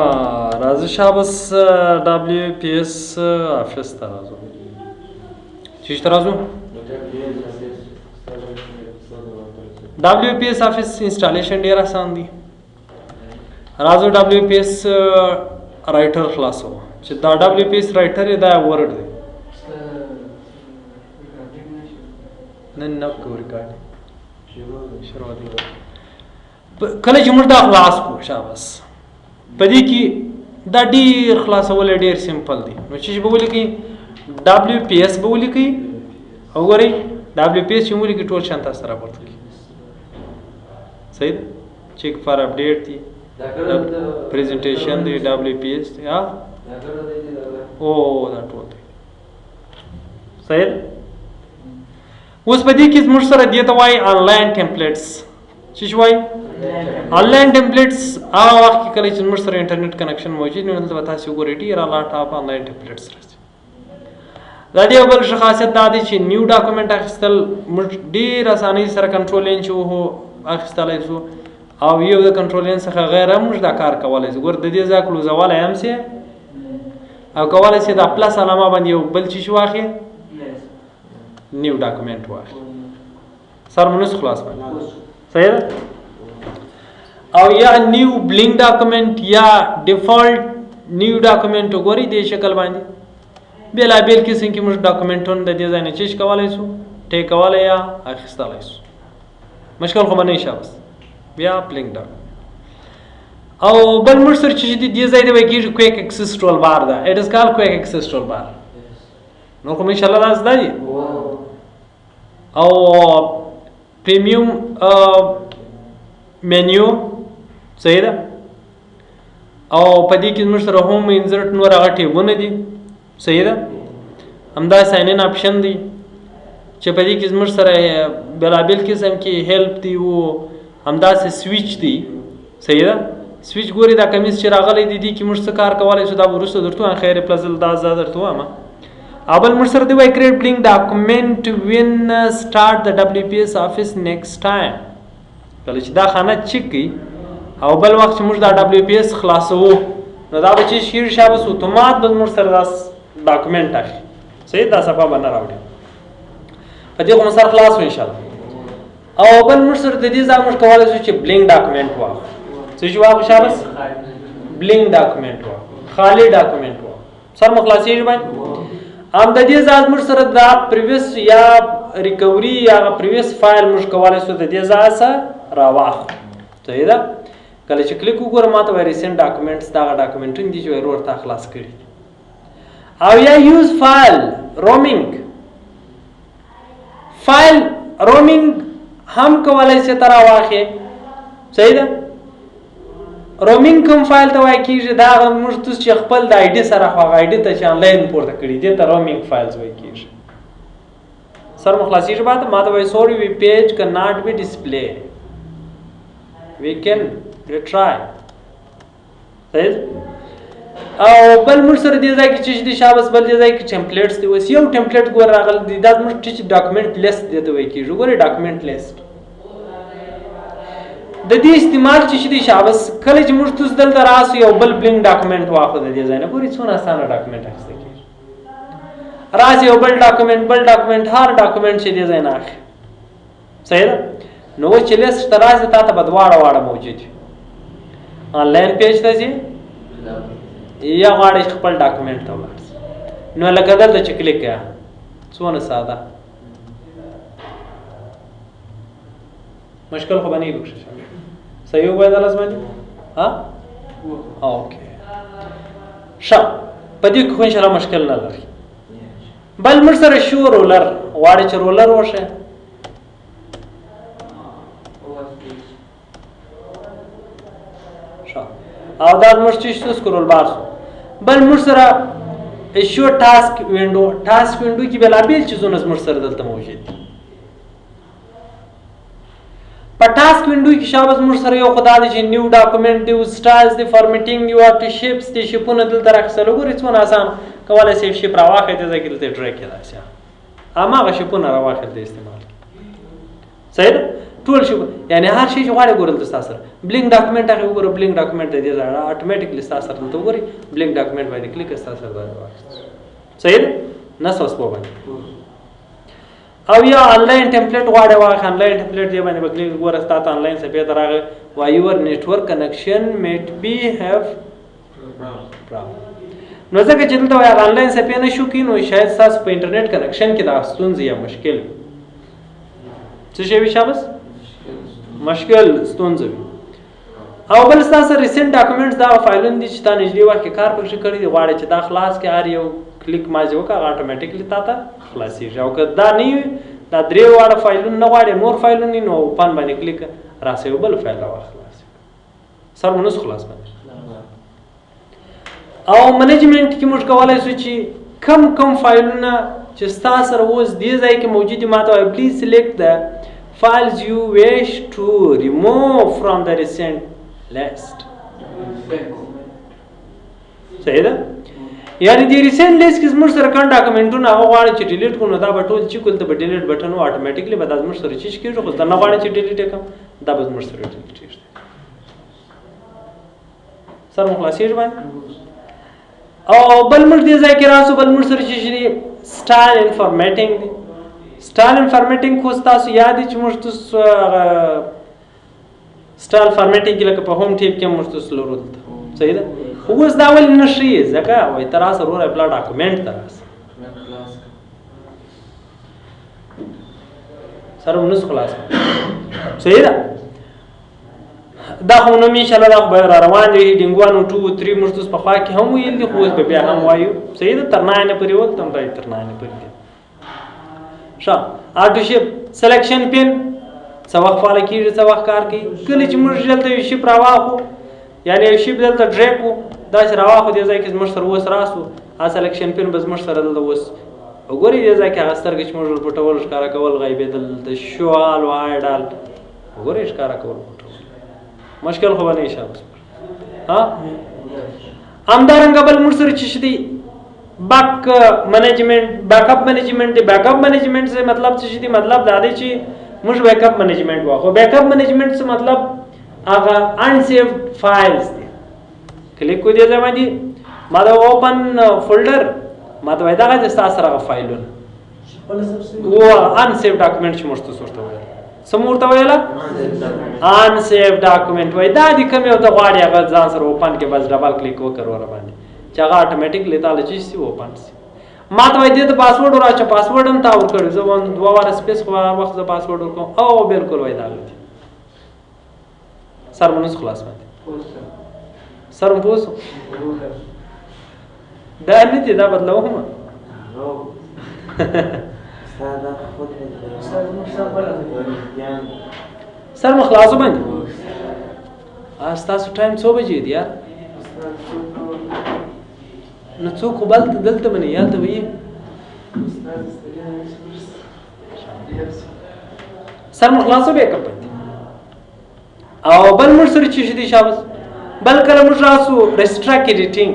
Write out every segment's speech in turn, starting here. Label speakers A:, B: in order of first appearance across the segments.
A: راځه شابس WPS Office ته راځو. چیش ته راځو؟ WPS Office installation ډیر آسان دی. راځو WPS Writer خلاصو، چې دا WPS Writer دا Word دی. نن نه کوو ریکارډ، شروع دی. کله چې موږ دا خلاص کو شابس، په دې کې دا ډیر خلاصول ډیر simple دی. نو چې به ولیکئ WPS به ولیکئ، او ګورئ WPS چې ولیکئ ټول شان تاسو ته راپورته کړي. صحیح ده؟ Check for update دی، presentation دی، WPS دی، ها او دا ټول دی. صحیح ده؟ اوس په دې کې زموږ سره دې ته وایي online templates. چې شو وایي online templates؟ هغه وخت کې کله چې موږ سره انټرنیټ connection موجود نو دلته به تاسو وګورئ ډېر lot of online templates راځي. دا دی بل ښه خاصیت دا دی چې new document اخیستل موږ ډېر اسانۍ سره Control N چې وهو اخیستلی شو، او یو د Control N څخه غیر هم موږ دا کار کولی شو. ګور د دې ځای کلوزولی هم سي، او کولی شي دا plus علامه باندې یو بل چې شي واخلي، new document واخلي. سر مو نسو خلاص باندې، صحیح ده؟ او یا new blank document یا default new document وګورئ دې شکل باندې بېلابېل قسم کې موږ ډاکومنټونه د دې ځای نه چیش کولی شو، ټیک کولی یا اخیستلی شو. مشکل خو به نه وي شابس. بیا blank document. او بل موږ سره چې دي دې ځای ته ویل کېږي quick access toolbar ده. It is called quick access toolbar. نو خو ان شاء الله دا زده دي. او premium menu، صحیح ده؟ او په دې کې موږ سره home، insert، نور هغه ټیبونه دي، صحیح ده؟ همدا sign in option دی چې په دې کې موږ سره بېلابېل قسم کې help دی، او همداسې سویچ دی، صحیح ده؟ سویچ ګوري دا کمیس چې راغلی دی، دې کې موږ څه کار کولی شو دا به وروسته درته وایم. خیر پلزل دا زه درته وایم. او بل موږ سره دی وایي create blank document when start the WPS Office next time. کله چې دا خانه چک کړي او بل وخت چې موږ دا WPS خلاصوو نو دا به چې شیر شابس اتومات به موږ سره دا document اخلي، صحیح؟ دا صفحه به نه راوړي. په دې خو مو سر خلاص شو انشاءالله. او بل موږ سره د دې ځای موږ کولی شو چې blank document واخلو. څه چې واخلو شابس؟ blank document واخلو، خالي document واخلو. سر مو خلاصېږي باید. هم د دې ځای موږ سره دا previous یا recovery یا previous file موږ کولی شو د دې ځای څخه راواخلو، صحیح ده؟ کله چې کلیک وګورم ما ته وایي recent documents، دغه ډاکومنټونه دي چې ورور تا خلاص کړي. او یا use file roaming، file roaming هم کولی شي ته راواخلې، صحیح ده؟ roaming کوم فایل ته وایي کېږي؟ دا هغه موږ تاسو چې خپل د ID سره خو هغه ID ته چې آنلاین پورته کړي دې ته roaming files وایي کېږي. سر مو خلاصېږي بعد ما ته وایي sorry وی پیج کن ناټ بی ډسپلی، وی کین ریټرای، صحیح؟ او بل موږ سره دې ځای کې چې دي شابس، بل دې ځای کې templates دی. اوس یو template ګور راغلی دی، دا موږ چې document list دې ته وایي کېږي. ګورئ document list د دې استعمال چې دی شابس، کله چې موږ تاسو دلته راسو یو بل blank document واخلو د دې ځای نه، ګورئ څونه اسانه document اخیستل کېږي. راسي یو بل document، بل document، هر document چې دې ځای نه اخلي، صحیح ده؟ نو اوس چې list ته راسي تا ته به دواړه واړه موجود وي. online page ته ځي یا غواړې چې خپل document ته ولاړ شي، نو لکه دلته چې کلیک کړه څونه ساده، مشکل خو به نه وي پکښې. صحیح ووایه دا لازمه دي؟ ها؟ okay ښه، په دې کې خو انشاءالله مشکل نه لري. بل موږ سره show ruler، غواړي چې ruler وښیې. ښه، او دا موږ چې شو scroll bar شو. بل موږ سره show task window، task window کې بېلابېل څیزونه زموږ سره دلته موجود دي. په task window کې شابس موږ سره یو خو دا دی چې new document دی، styles دی، formatting دی، auto shapes دی، shape ونه دلته راخیستل. وګورئ څونه اسان کولی شئ shape راواخلئ، دې ځای کې دلته ډرا کېدای شي، هماغه shape ونه راواخلئ د استعمال کې، صحیح ده؟ ټول شي، یعنی هر شی چې غواړې ګوره دلته ستا سره blank document هغې وګوره، blank document د دې ځای automatically ستا سره دلته وګورئ، blank document باندې کلیک ستا سره دا واخیست. صحیح ده؟ نه ستاسو په باندې. او یا آنلاین template غواړې واخله، آنلاین template دې باندې به کلیک وګوره، ستا ته آنلاین صفحې ته راغی، وایي your network connection might be have problem. نو ځکه چې دلته وایي هغه آنلاین صفحې نه شو کوي، نو شاید ستاسو په انټرنیټ connection کې دا ستونزې یا مشکل وي. څه شی وي شابس؟ مشکل ستونزه وي. او بل ستاسو recent documents دا فایلونه دي چې تا نږدې وخت کې کار پکې کړی دی، غواړې چې دا خلاص کړې، هر یو کلیک مازې وکړه، هغه automatically تا ته خلاصېږي. او که دا نه وي، دا درې واړه فایلونه نه غواړې، نور فایلونه وي، نو open باندې کلیک راسه یو بل فایل راوخلاص. سر مو نه سو خلاص باندې. او management کې موږ کولای شو چې کم کم فایلونه چې ستا سره اوس دې ځای کې موجود دي، ما ته وایي پلیز سلیکټ د files you wish to remove from the recent list. صحیح ده؟ یعنی د recent list کې زموږ سره کوم ډاکومنټونه هغه غواړي چې delete کړو، نو دا به ټول چې کول ته به delete button و automatically به دا زموږ سره چیش کېږي، خو زه نه غواړم چې delete یې کړم، دا به زموږ سره delete کېږي. سر مو خلاصېږي باندې. او بل موږ دې ځای کې راسو، بل موږ سره چې دي style and formatting دی. style and formatting خو ستاسو یاد دی چې موږ تاسو هغه style formatting کې لکه په home tab کې موږ تاسو لرو دلته. صحیح ده؟ خو اوس دا ولې نه ښیي؟ ځکه وایي ته راسه وروره بلا document ته راسه، سره مو نه سو خلاص. صحیح ده؟ دا خو نو انشاءالله دا خو به را روان دی، heading 1 او 2 او 3 موږ تاسو پخوا کې هم ویل دي، خو اوس به بیا هم وایو. صحیح ده؟ تر 9 پورې ول، تم دا تر 9 پورې دي. ښه، auto shape selection pane څه وخت فعاله کېږي، څه وخت کار کوي؟ کله چې موږ دلته یو shape راواخو، یعنی یو shape دلته drag کړو، داسې راواخو دې ځای کې زموږ سره اوس راسو، هغه selection pane به زموږ سره دلته اوس وګورئ، دې ځای کې هغه سترګې چې موږ ورپټول ښکاره کول غیبېدل، د show all و hide all وګورئ ښکاره کول پټول، مشکل خو به نه وي شاباس. ها همدارنګه بل موږ سره چې دی back management، backup management دی. backup management څه مطلب څه دی؟ مطلب دا دی چې موږ backup management واخو. backup management څه مطلب؟ هغه unsaved files دی. کلیک کو دې ځای باندې ما دا open folder، ما ته وایي دغه د ستا سره هغه فایلونه و unsaved document چې موږ تاسو ورته ویل، څه مو ورته ویله؟ unsaved document. وایي دا دې کوم یو ته غواړې هغه ځان سره open کې بس double click وکړ ور باندې چې هغه automatically تا له چې سي open سي. ما ته وایي دې ته پاسورډ وراچه، پاسورډ هم تا ورکړی، زه وایم دوه واره space خو هر وخت زه پاسورډ ورکوم، او بالکل وایي دا غلطي. سر مو نه خلاص باندې، سر مو پوه سو؟ دا نه دي، دا بدلوم. سر مو خلاص باندې. ستاسو time څو بجې دی یار؟ نو څوک خو بل ته دلته به نه یې، هلته به یې. سر مو خلاص به کړ باندې. او بل موږ سره چې دي شابس، بل کله موږ راسو restrict editing،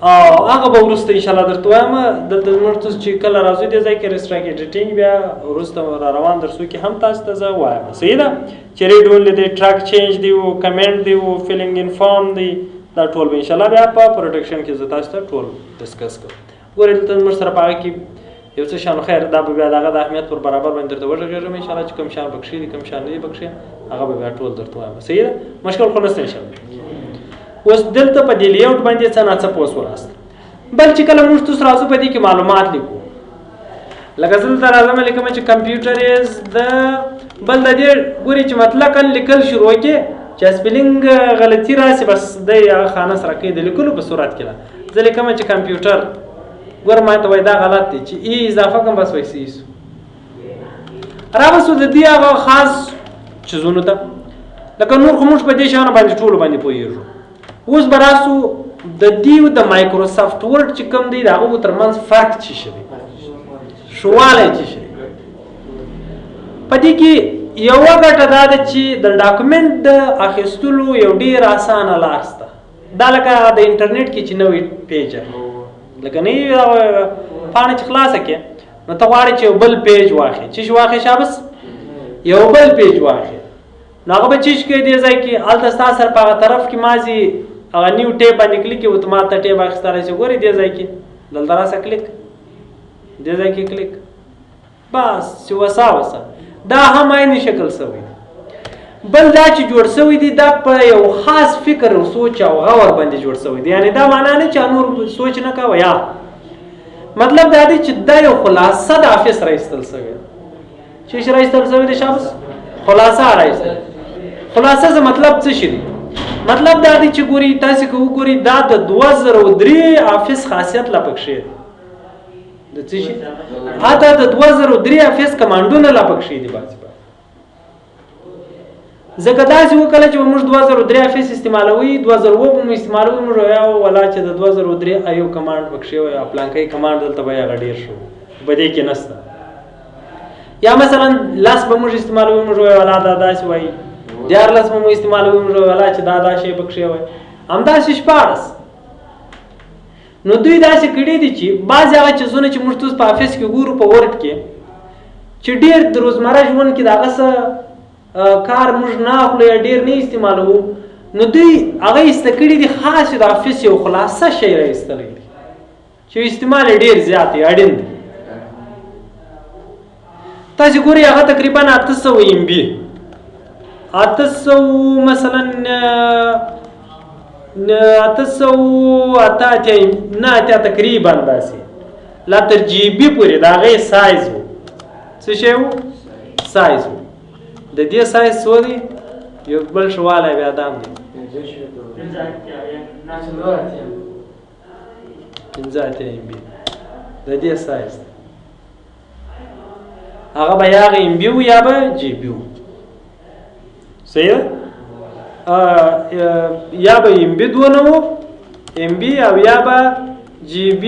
A: او هغه به وروسته انشاءالله درته وایم. دلته موږ تاسو چې کله راځو دې ځای کې restrict editing بیا وروسته را روان درسو کې هم تاسو ته زه وایم. صحیح ده؟ چې read only دی، track change دی، او comment دی، او filling in form دی، دا ټول به انشاءالله بیا په production کې زه تاسو ته ټول discuss کوم. ګورئ دلته موږ سره په هغه کې یو څه شان خیر، دا به بیا د هغه د اهمیت پر برابر باندې درته وغږېږم انشاءالله چې کوم شان پکښې دي کوم شان نه دي پکښې، هغه به بیا ټول درته وایم. صحیح ده؟ مشکل خو نشته انشاءالله. اوس دلته په دې layout باندې څه ناڅه پوه سولاست. بل چې کله موږ تاسو راځو په دې کې معلومات لیکو، لکه زه دلته راځم لیکم چې computer is د بل د دې ګوري چې مطلقاً لیکل شروع کړي چې spelling غلطي راسي بس دی هغه خانه سره کوي د لیکلو په صورت کې. ده زه لیکم چې کمپیوټر، ګوره ما ته وایي دا غلط دی چې e اضافه کړم بس وایي صحیح سو. راوسو د دې هغه خاص چیزونو ته، لکه نور خو موږ په دې شیانو باندې ټولو باندې پوهېږو. اوس به راسو د دې د Microsoft Word چې کوم دی د هغو ترمنځ فرق څه شی دی، ښهوالی څه شی دی. په دې کې یوه ګټه دا ده چې د document د اخیستلو یو ډېر اسانه لار شته. دا لکه د انټرنیټ کې چې نوې page لکه نه پاڼه چې خلاصه کړې نو ته غواړې چې یو بل page واخلې. چې شي واخلې شابس؟ یو بل page واخلې. نو هغه به چې شي کوي دې ځای کې، هلته ستا سره په هغه طرف کې مازې هغه new tab باندې کلیک یې اتومات ته tab اخیستلی شي. ګورې دې ځای کې دلته راسه کلیک، دې ځای کې کلیک، بس چې وسا وسا دا هم عیني شکل سوی دی. بل دا چې جوړ سوی دی دا په یو خاص فکر او سوچ او غور باندې جوړ سوی دی. یعنی دا معنا نه چې نور سوچ نه کوه، یا مطلب دا دی چې دا یو خلاصه د Office را ایستل سوی دی. چې را ایستل سوی دی شابس؟ خلاصه را ایستل. خلاصه څه مطلب څه شي دی؟ مطلب دا دی چې ګوري تاسې که وګوري دا د 2003 Office خاصیت لا پکښې دی. د څه شي؟ حتی د 2003 Office کمانډونه لا پکښې دي بعضې بعضې. ځکه داسې وکړه چې موږ 2003 Office استعمالوي، 2007 به مو استعمالوي، موږ وایو ولا چې د 2003 ایو command پکښې وای، پلانکی command دلته به یې هغه ډېر شو، په دې کې نشته. یا مثلا 10 به موږ استعمالوي، موږ وایو ولا دا داسې وایي، 13 به مو استعمالوي، موږ وایو ولا چې دا دا شی پکښې وای، همداسې 16. نو دوی داسې کړي دي چې بعضې هغه چیزونه چې موږ اوس په Office کې ګورو په Word کې، چې ډېر د روزمره ژوند کې د هغه څه کار موږ نه اخلو یا ډېر نه استعمالوو، نو دوی هغه ایسته کړي دي، خاص د Office یو خلاصه شی را ایستلی دی چې استعمال یې ډېر زیات دی، اړین دی. تاسې ګورئ هغه تقریبا 800 MB، 800 مثلا 888 نه 80 تقریبا داسې لا تر GB پورې د هغې سایز و. څه شی و؟ سایز و. د دې سایز څو دی؟ یو بل ښه والی بیا دام دی 85 MB د دې سایز دی. هغه به یا هغه MB و یا به GB و. صحیح ده؟ یا به MB دونه و MB او یا به GB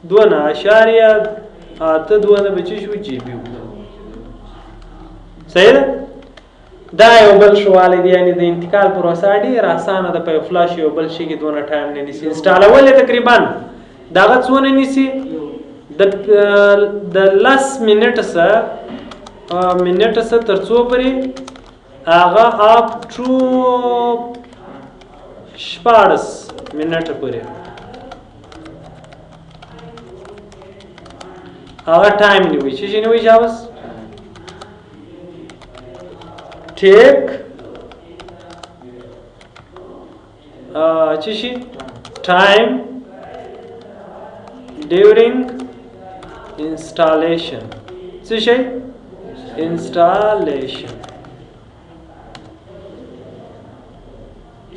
A: دونه اشاریه اته دونه به چې شو GB و. صحیح ده؟ دا یو بل ښه والی دی. یعنې د انتقال پروسه ډېره اسانه ده، په یو فلش یو بل شي کې دونه time نه نیسي. انسټالول یې تقریبا دغه څونه نیسي؟ د 10 منټه څه تر څو پورې هغه up to 16 منټه پورې هغه time نیوي. څه شي نیوي شابس؟ take څه شي time during installation. څه شي installation؟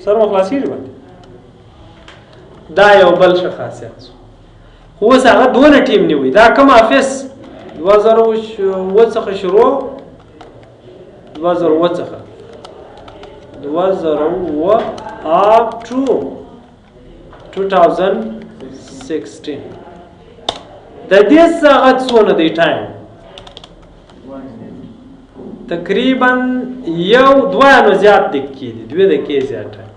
A: سر مو خلاصېږي باندې. دا یو بل ښه خاصیت شو. خو اوس هغه دونه ټیم نیوي. دا کوم Office 2007 څخه شروع، 2007 څخه 2007 up to 2016 د دې څخه څونه دی time؟ تقریبا یو دوه نو زیات دقیقې دي، 2 دقیقې زیات time،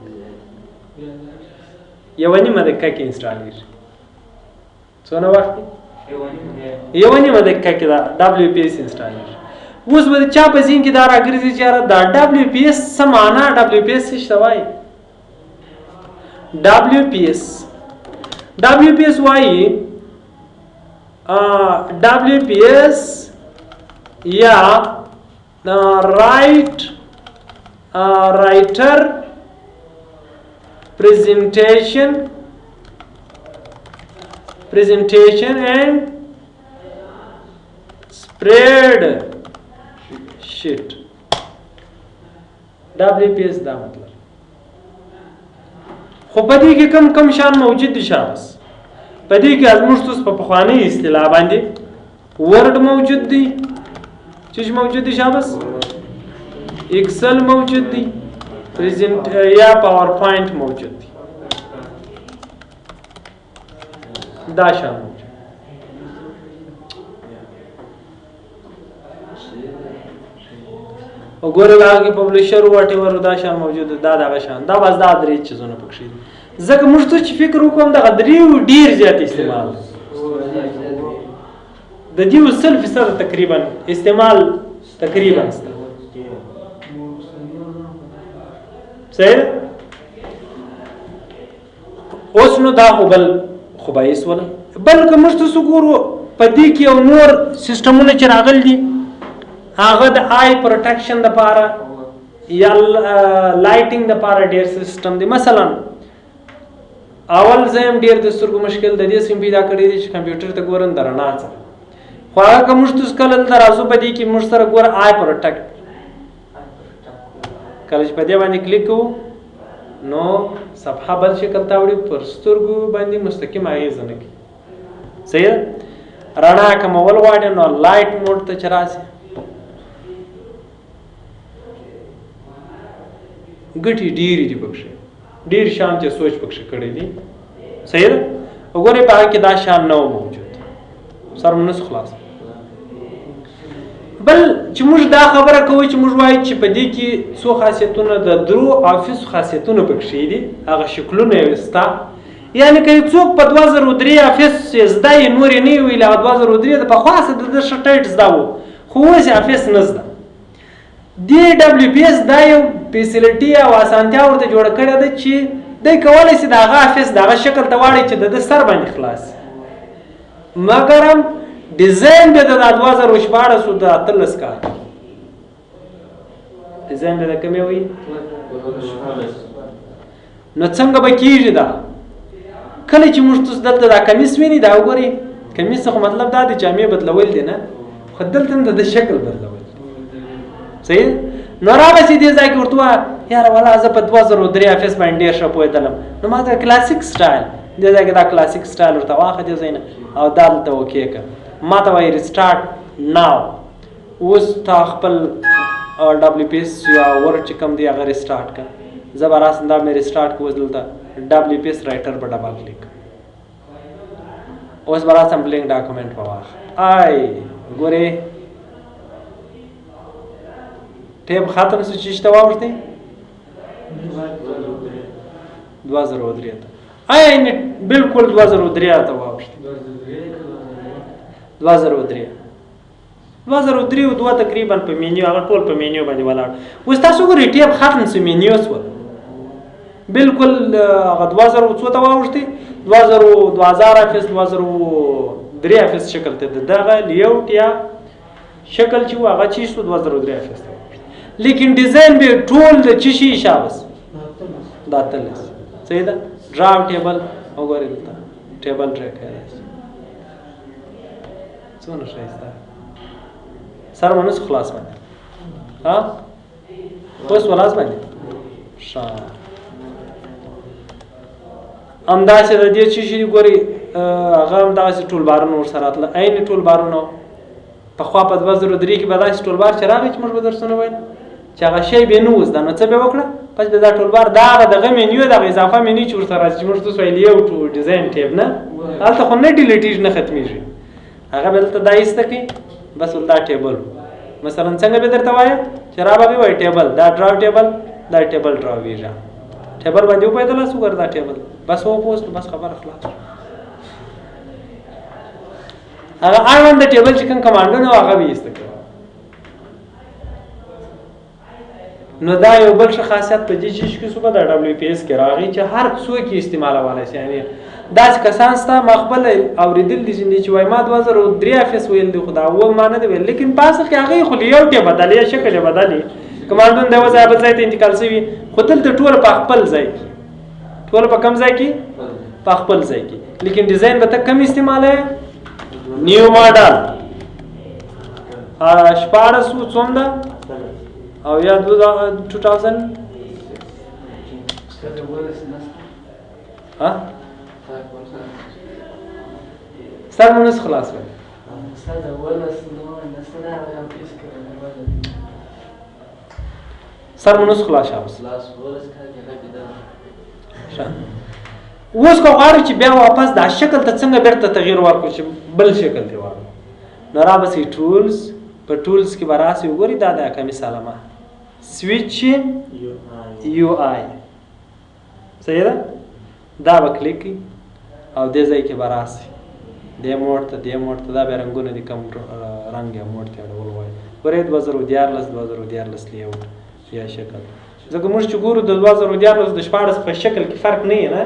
A: 1.5 دقیقه کې انسټالېږي. څونه وخت دی؟ 1.5 دقیقه کې دا WPS انسټالېږي. اوس به د چا په ذهن کې دا راګرځي چې یاره دا WPS څه معنا، WPS څه ته وایي؟ WPS WPS وایي WPS یا writer presentation and spread sheet. WPS دا مطلب. خو په دې کې کم کم شان موجود دي شابس. په دې کې زموږ اوس په پخوانۍ اصطلاح باندې Word موجود دی. څه شی موجود دی شابس؟ Excel موجود دی، present یا PowerPoint موجود دی. دا شان موجود. وګورئ هغه کې publisher whatever دا شان موجود دی. دا دغه شان دا بس دا درې چیزونه پکښې دي. ځکه موږ ته چې فکر وکړو دغه درېو ډېر زیات استعمال دی. د دې 100% تقریبا استعمال تقریبا سته. صحیح؟ اوس نو دا خو بل خبایس ولا، بلکې موږ تاسو ګورو په دې کې یو نور سیستمونه چې راغلي دي، هغه د eye protection دپاره یا lighting دپاره ډېر سیستم دی. مثلا اول زه هم ډېر د سترګو مشکل د دې سیم پیدا کړی دی چې کمپیوټر ته ګورم د رڼا څخه، خو هغه که موږ تاسو کله دلته راځو په دې کې موږ سره ګوره eye protect، کله چې په دې باندې کلیک کوو نو صفحه بل شکل ته اوړي، پر سترګو باندې مستقیم اغېزه نه کوي. صحیح ده؟ رڼا کمول غواړي نو light mode ته چې راسي، ګټې ډېرې دي پکښې، ډېر شیان چې سوچ پکښې کړی دي. صحیح ده؟ وګورئ په هغه کې دا شیان نه و موجود، سر مو نه سو خلاص. بل چې موږ دا خبره کوو چې موږ وایو چې په دې کې څو خاصیتونه د درو آفیس خاصیتونه پکښې دي، هغه شکلونه یې سته. یعنې که یو څوک په 2003 آفیس یې زده یې نور یې نه وي ویلي، هغه 2003 د پخوا څخه د ده ښه ټایټ زده و، خو اوس یې آفیس نه زده. دې WPS دا یو facility او اسانتیا ورته جوړه کړې ده چې دی کولی شي د هغه آفیس د هغه شکل ته واړوي چې د ده سر باندې خلاص شي، مګر هم ډیزاین به د 2016 او د 18 کال ډیزاین به د کومې وي؟ نو څنګه به کېږي دا؟ کله چې موږ تاسو دلته دا کمیس ویني، دا وګورئ، کمیس خو مطلب دا دی جامې بدلول دي نه، خو دلته هم د ده شکل بدلول دي. صحیح؟ نو راغسی دې ځای کې ورته ووایه یاره والا زه په 2003 آفیس باندې ډېر ښه پوهېدلم، نو ما ته classic style دې ځای کې دا classic style ورته واخله دې ځای نه او دا دلته okay کړه، ما ته وایي restart now. اوس تا خپل WPS یا Word چې کوم دی هغه restart کړه. زه به راسم دا مې restart کړو، اوس دلته WPS Writer به double click، اوس به راسم blank document به واخله. آی ګورې tab ختم سو، چې ته واوښتې 2003 ته، عین بالکل 2003 ته واوښتې، 2003 2003 او دوه تقریبا په مینیو، هغه ټول په مینیو باندې ولاړ. اوس تاسو ګورئ tab ختم سو، مینیو سول بالکل. هغه 2000 څو ته واوښتې، 2000 آفیس 2003 آفیس شکل ته د دغه layout یا شکل چې و هغه چې سو 2003 آفیس ته واوښتې، لیکن ډیزاین به ټول د چی شي شابس د 18. صحیح ده؟ draw table وګورئ دلته table draw کړی څونه ښایسته، سر مو نه سو خلاص باندې، ها اوس ولاس باندې ښه. همداسې د دې چې شي ګورئ هغه هم دغسې toolbar ونه ورسره راتله، عین toolbar ونه. پخوا په 2003 کې به داسې toolbar چې راغی چې موږ به درسونه ویل چې هغه شی به نه و زده، نو څه به وکړه؟ پس به دا toolbar دا هغه دغه مینیو دغه اضافه مینیو چې ورسره راځي چې موږ تاسو ویل یو ټو design tab نه، هلته خو نه delete ېږي نه ختمېږي، هغه به دلته دا ایسته کوي، بس ول دا table مثلا څنګه به درته وایه چې را به وایي table، دا draw table، دا table draw ویږه، table باندې وپوهېدله سو ګوره دا table بس وپوست، بس خبره خلاص. هغه اړوند table چې کوم command ونه هغه به ایسته کوي. نو دا یو بل ښه خاصیت په دې چیز کې سو په WPS کې راغی چې هر څوک یې استعمالولی شي. یعنې داسې کسان سته ما خپله اورېدل دي چې وایي ما 2003 آفیس ویل دي، خو دا اووه ما نه دی ویل، لیکن په اصل کې هغې خو layout یې بدل یا شکل یې بدل وي، command ونه د یوه ځای بل ځای ته انتقال شوي، خو دلته ټول په خپل ځای کې، ټول په کوم ځای کې؟ په خپل ځای کې، لیکن ډیزاین به ته کم استعمالوې، new model 16 و څوم ده او یا 2000 ها سر مو نس خلاص وي. سر مو نس خلاص شابس. اوس که غواړو چې بیا واپس دا شکل ته څنګه بیرته تغییر ورکړو چې بل شکل ته واړو، نو را به سي tools، په tools کې به راسي وګورئ دا د کمی سلامه switch UI، صحیح ده؟ دا به کلیک کړئ او دې ځای کې به راسي دې موډ ته، دې موډ ته، دا بیا رنګونه دي، کوم رنګ یا موډ ته اړول غواړي. ګورئ 2013 2013 layout یا شکل، ځکه موږ چې ګورو د 2013 د 16 په شکل کې فرق نه یې نه،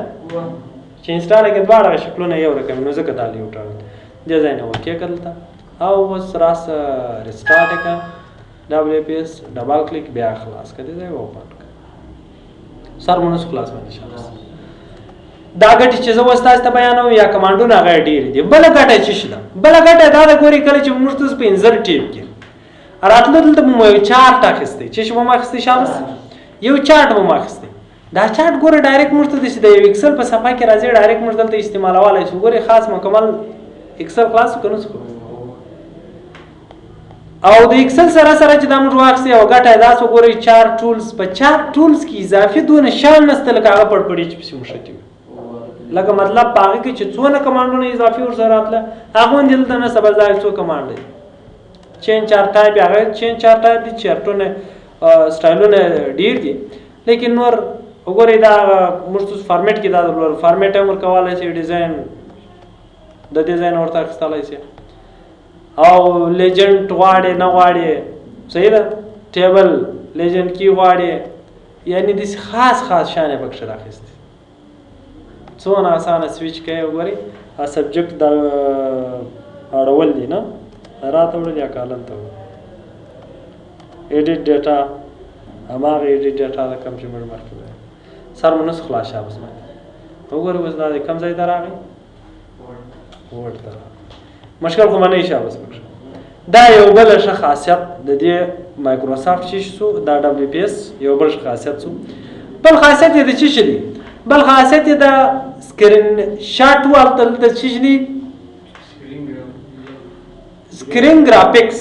A: چې install کې دواړه شکلونه یو رقم، نو ځکه دا layout راغلی. دې ځای نه okay کړه دلته، او اوس راسه restart یې کړه، WPS double click بیا خلاص کړه، دې ځای open کړه، سر مو نسو خلاص باندې شاباس. دا ګټې چې زه اوس تاسو ته بیانوم یا command ونه هغه ډېرې دي. بله ګټه څه شي ده؟ بله ګټه دا ده ګورئ کله چې موږ تاسو په insert tab کې راتلو، دلته مو یو chart اخیستی. څه شي مو اخیستی شاباس؟ یو chart مو اخیستی. دا chart ګوره direct موږ ته داسې د یو Excel په صفحه کې راځي، direct موږ دلته استعمالولی شو. ګورئ خاص مکمل Excel خلاص که نه شو؟ او د Excel سره سره چې دا موږ واخیستې یوه ګټه یې دا شوه، ګورئ chart tools، په chart tools کې اضافي دونه شیان نشته لکه هغه پړپړې چې پسې مښتې وي، لکه مطلب په هغه کې چې څونه command ونه اضافي ورسره راتله هغه غوندې دلته نشته. بس دا څو command دی، change chart type، هغه change chart type دي، chart ونه style ونه ډېر دي، لیکن نور وګورئ دا موږ څه فارمیټ کې دا درلود، فارمیټ هم ورکولی شي، design د دې ځای نه ورته اخیستلی شي، او legend غواړي نه غواړي، صحیح ده، table legend کې غواړي، یعنې داسې خاص خاص شیان یې پکښې راخیستي. څونه اسانه سویچ کوي. وګورئ subject دا اړول دي نه راته وړل یا column ته وړل. edit data هماغه edit data ده کوم چې موږ مخکې ویل. سر مو نه سو خلاص شاباس باندې. وګورئ اوس دا دی کوم ځای ته راغی؟ Word ته راغی. مشکل خو به نه وي شاباس پکښې. دا یو بل ښه خاصیت د دې مایکروسافټ چې شو، دا WPS یو بل ښه خاصیت شو. بل خاصیت یې د څه شي دی؟ بل خاصیت یې د screenshot والته دلته څه شي دی؟ screen graphics.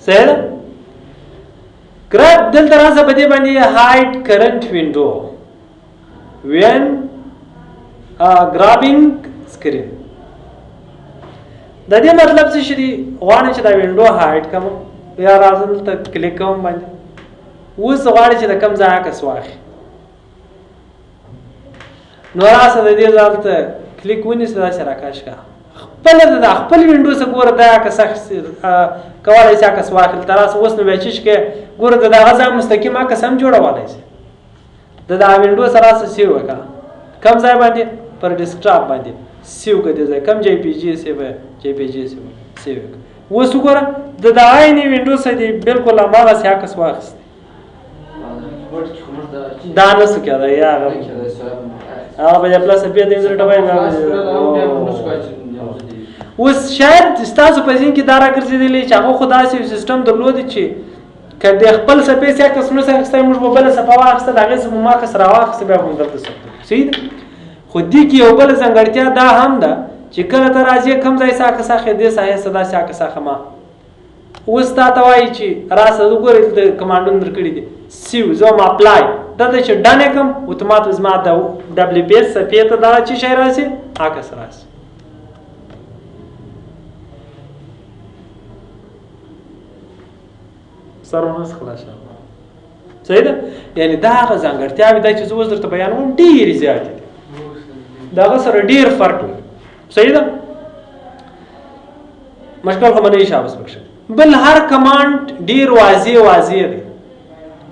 A: صحیح ده؟ ګراف دلته راځه په دې باندې hide current window when grabbing screen. د دې مطلب څه شي دی؟ غواړم چې دا window hide کړم، یا راځم دلته کلیک کوم باندې، اوس غواړم چې د کوم ځای عکس واخلي، نو راسه د دې ځای ته کلیک ونیسه، داسې راکش کړه خپله د خپل window څخه ګوره دا عکس کولی شي عکس واخلي. ته راسه اوس نو بیا چې شي ګوره د دغه ځای مستقیم عکس هم جوړولی شي. د دغه window سره راسه save وکړه، کوم ځای باندې؟ پر desktop باندې save کړه، دې ځای کوم JPG save، JPG save save کړه. اوس وګوره د دغه عیني window څخه دې بالکل هماغسې عکس واخیست. دا نه سو کېدای یا هغه هغه به plus بیا د insert وایي. اوس شاید ستاسو په ذهن کې دا راګرځېدلی چې هغه خو داسې یو سیستم درلود چې که د خپل صفحې څخه عکس نه سي اخیستی، موږ به بله صفحه واخیسته، د هغې څخه مو عکس راواخیسته، بیا به موږ دلته ثبت کړو. صحیح ده؟ خو دې کې یو بله ځانګړتیا دا هم ده چې کله ته راځې کوم ځای څخه عکس اخلې، دې ساحې څخه داسې عکس اخلم. اوس تا ته وایي چې راسه وګورئ دلته command ونه درکړي دي، save زه وایم apply، دلته چې done یې کړم اتومات زما د WPS صفحې ته دا څه شی راسي؟ عکس راسي. سر ونه خلاص شه. صحیح ده؟ یعنې دا هغه ځانګړتیاوې ده چې زه اوس درته بیانوم ډېرې زیاتې دي، د هغه سره ډېر فرق لري. صحیح ده؟ مشکل خو به نه وي شاباس پکښې. بل هر command ډېر واضح واضح دی،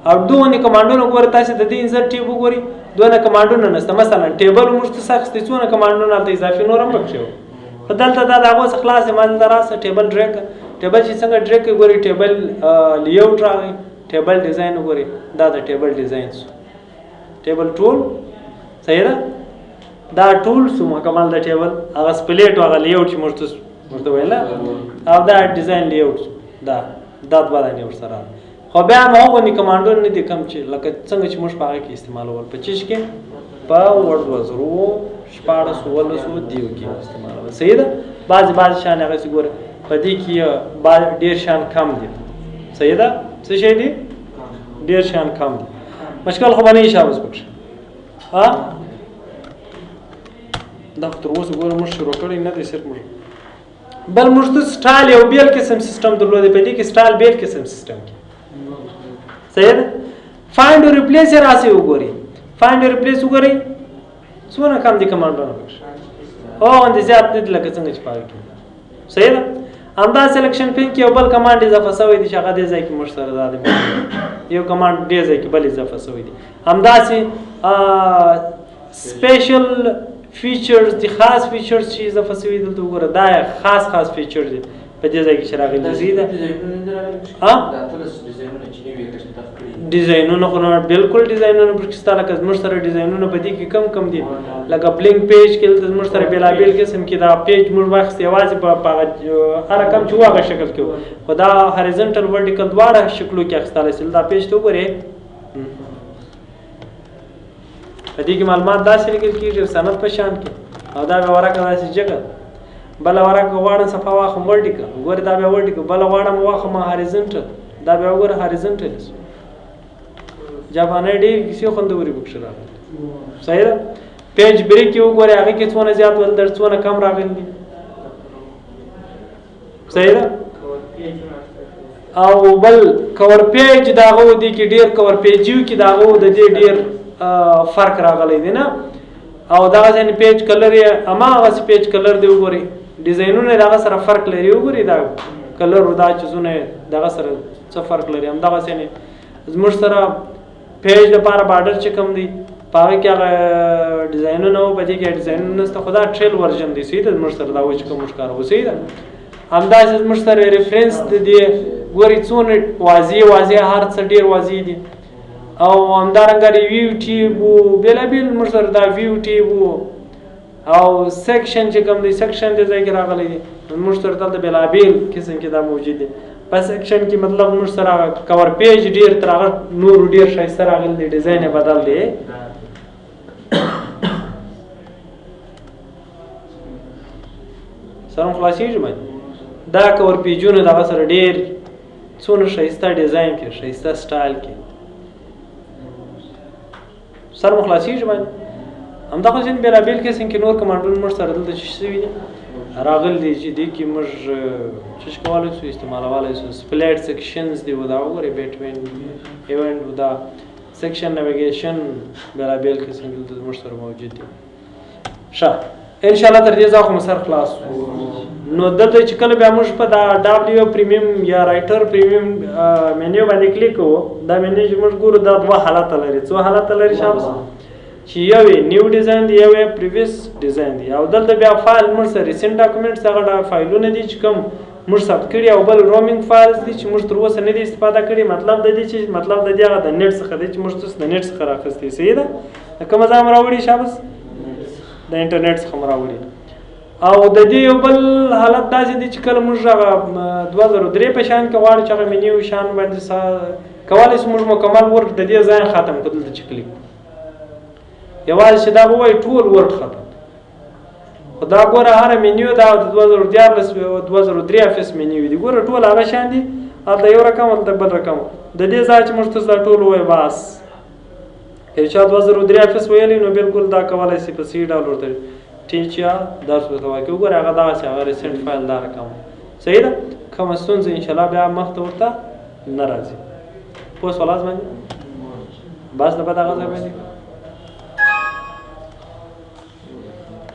A: او دونې command ونه ګورئ تاسې د دې insert tab وګورئ، دونه command ونه نشته. مثلا table موږ ته څه اخیستی، څونه command ونه هلته اضافي نور هم پکښې وو، خو دلته دا د هغو څخه خلاص دی. ما دلته راسه table drag کړه، table چې څنګه drag کړې ګورئ table layout راغی، table design وګورئ، دا د table design سو، table ټول. صحیح ده؟ دا ټول سو مکمل د table، هغه split او هغه layout چې موږ ته ورته ویل، او دا design layout سو، دا دا دوه دانې ورسره. خو بیا هم هغه command ونه نه دي کوم چې لکه څنګه چې موږ په هغه کې استعمالول، په چیش کې؟ په Word 2016 17 دیو کې استعمالول. صحیح ده؟ بعضې بعضې شیان هغسې ګوره په دې کې ډېر شیان کم دي. صحیح ده؟ څه شی دي؟ ډېر شیان کم دي. مشکل خو به نه وي شاباس پکښې. ها دا خو تر اوسه ګوره موږ شروع کړی نه دی، صرف موږ بل موږ ته سټایل یو بېل قسم سیستم درلود، په دې کې سټایل بېل قسم سیستم کې. صحیح ده؟ find او replace یې راسئ وګورئ، find او replace وګورئ څونه کم دي command ونه پکښې. او غوندې زیات نه دي لکه څنګه چې په هغه کې. صحیح ده؟ همدا selection pane کې یو بل command اضافه شوی دی چې هغه دې ځای کې موږ سره دا دی، یو command دې ځای کې بل اضافه شوی دی. همداسې special features دي، خاص features چې اضافه شوي دلته وګوره، دا خاص خاص features دي په دې ځای کې چې راغلي دي. صحیح ده؟ ډیزاینونه خو نه بالکل ډیزاینونه پکې شته، لکه زموږ سره ډیزاینونه په دې کې کم کم دي، لکه blank page کې دلته زموږ سره بېلابېل قسم کې دا page موږ واخیست یوازې په هغه هر رقم چې و هغه شکل کې و، خو دا horizontal vertical دواړه شکلو کې اخیستلی شي. دا page ته وګورې، په دې کې معلومات داسې لیکل کېږي سند په شان کې، او دا بیا ورقه داسې جګه، بله ورقه غواړم صفحه واخلم vertical، وګورې دا بیا vertical، بله غواړم واخلم horizontal، دا بیا وګوره horizontal. جاپانۍ ډېرې کیسې خوندورې پکښې راغلي. صحیح ده؟ page break کې وګورې هغې کې څونه زیات ول در څونه کم راغلي دي. صحیح ده؟ او بل cover page د هغو دې کې ډېر cover page یو کې د هغو د دې ډېر فرق راغلی دی نه. او دغه ځای page color یې هماغسې page color دی وګورئ، ډیزاینونه یې دغه سره فرق لري. وګورئ دا color او دا چیزونه یې دغه سره څه فرق لري. همدغسې زموږ سره page دپاره border چې کوم دی په هغه کې هغه ډیزاینونه وو، په دې کې ډیزاینونه نشته، خو دا trial version دی. صحیح ده؟ زموږ سره دا و چې کوم موږ کاروو. صحیح ده؟ همداسې زموږ سره reference د دې ګورئ څونه واضح واضح هر څه ډېر واضح دي. او همدارنګه review tab و، بېلابېل موږ سره دا view tab و، او section چې کوم دی section دې ځای کې راغلی دی. موږ سره دلته بېلابېل قسم کې دا موجود دی. په section کې مطلب موږ سره cover page ډېر تر هغه نورو ډېر ښایسته راغلی دی، ډیزاین یې بدل دی. سره مو خلاصېږي باندې دا cover page ونه دغه سره ډېر څونه ښایسته ډیزاین کې ښایسته سټایل کې سر مو خلاصېږي باندې. همدغه ځین بېلابېل قسم کې نور command ونه موږ سره دلته چې شوي دي راغلي دي چې دې کې موږ څه کولی شو استعمالولی شو. split sections دی و، دا وګورئ between event و، دا section navigation بېلابېل قسم کې دلته موږ سره موجود دي. ښه انشاءالله تر دې ځایه خو مو سر خلاص شو. نو دلته چې کله بیا موږ په دا W premium یا writer premium menu باندې کلیک کوو، دا مینیو چې موږ ګورو دا دوه حالته لري. څو حالته لري شاباس؟ چې یو یې new design دی، یو یې previous design دی. او دلته بیا فایل موږ سره recent documents هغه دا فایلونه دي چې کوم موږ ثبت کړي، او بل roaming files دي چې موږ تر اوسه نه دي استفاده کړي. مطلب د دې چې مطلب د دې هغه د نت څخه دی چې موږ د نت څخه راخیستي. صحیح ده؟ د کومه ځای مو راوړي شاباس؟ د انټرنیټ څخه مو راوړي. او د دې یو بل حالت داسې دی چې کله موږ هغه 2003 په شان کې غواړو چې هغه مینیو شان باندې کولی شو موږ مکمل Word د دې ځای ختم کړو. دلته چې کلیک یوازې چې دا ووایي ټول Word ختم، خو دا ګوره هره مینیو دا د 2013 2003 Office menu دي، ګوره ټول هغه شان دي، هلته یو رقم هلته بل رقم. د دې ځای چې موږ ته دا ټول ووایي بس که چا 2003 Office ویلی نو بالکل دا کولی شي په صحیح ډول ورته teacher درس ورته وایي. وګوره هغه دغسې هغه recent file دا رقم. صحیح ده؟ کومه ستونزه انشاءالله بیا مخته ورته نه راځي. پوه سولاست باندې؟ بس د به دغه ځای باندې.